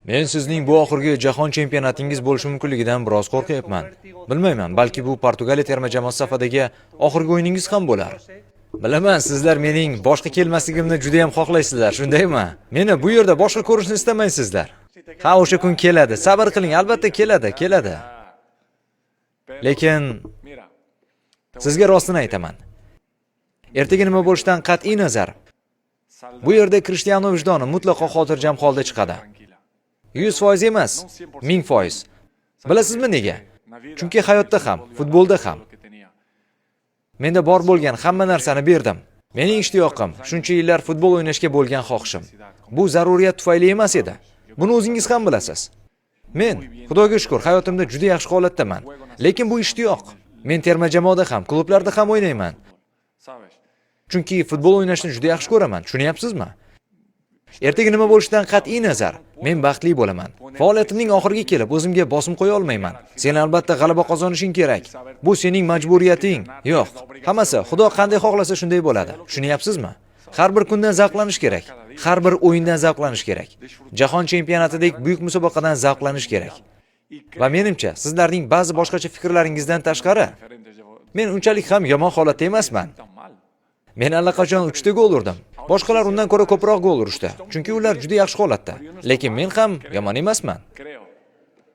Men sizning bu oxirgi jahon chempionatingiz bo'lishi mumkinligidan biroz qo'rqyapman. Bilmayman, balki bu Portugaliya terma jamoasi safidagi oxirgi o'yiningiz ham bo'lar. Bilaman, sizlar mening boshqa kelmasligimni juda ham xohlaysizlar, shundaymi? Meni bu yerda boshqa ko'rishni istamaysizlar. Ha, o'sha kun keladi. Sabr qiling, albatta keladi, keladi. Lekin sizga rostini aytaman. Ertaga nima bo'lishidan qat'iy nazar, bu yerda Krishtianu vijdoni mutlaqo xotirjam holda chiqadi. 100% emas, 1000%. Bilasizmi nega? Chunki hayotda ham, futbolda ham menda bor bo'lgan hamma narsani berdim. Mening ishtiyoqim, shuncha yillar futbol o'ynashga bo'lgan xohishim. Bu zaruriyat tufayli emas edi. Buni o'zingiz ham bilasiz. Men, Xudoga shukr, hayotimda juda yaxshi holatdaman. Lekin bu ishtiyoq. Men terma jamoada ham, klublarda ham o'ynayman. Chunki futbol o'ynashni juda yaxshi ko'raman, tushunyapsizmi? Ertaga nima bo'lishidan qat'iy nazar, men baxtli bo'laman. Faoliyatimning oxiriga kelib o'zimga bosim qo'ya olmayman. Sen albatta g'alaba qozonishing kerak. Bu sening majburiyating. Yo'q, hammasi Xudo qanday xohlasa, shunday bo'ladi. Tushunyapsizmi? Har bir kundan zavqlanish kerak. Har bir o'yindan zavqlanish kerak. Jahon chempionatidek buyuk musobaqadan zavqlanish kerak. Va menimcha, sizlarning ba'zi boshqacha fikrlaringizdan tashqari, men unchalik ham yomon holatda emasman. Men allaqachon 3 ta gol urdim. Boshqalar undan ko'ra ko'proq gol urishdi, chunki ular juda yaxshi holatda. Lekin men ham yomon emasman.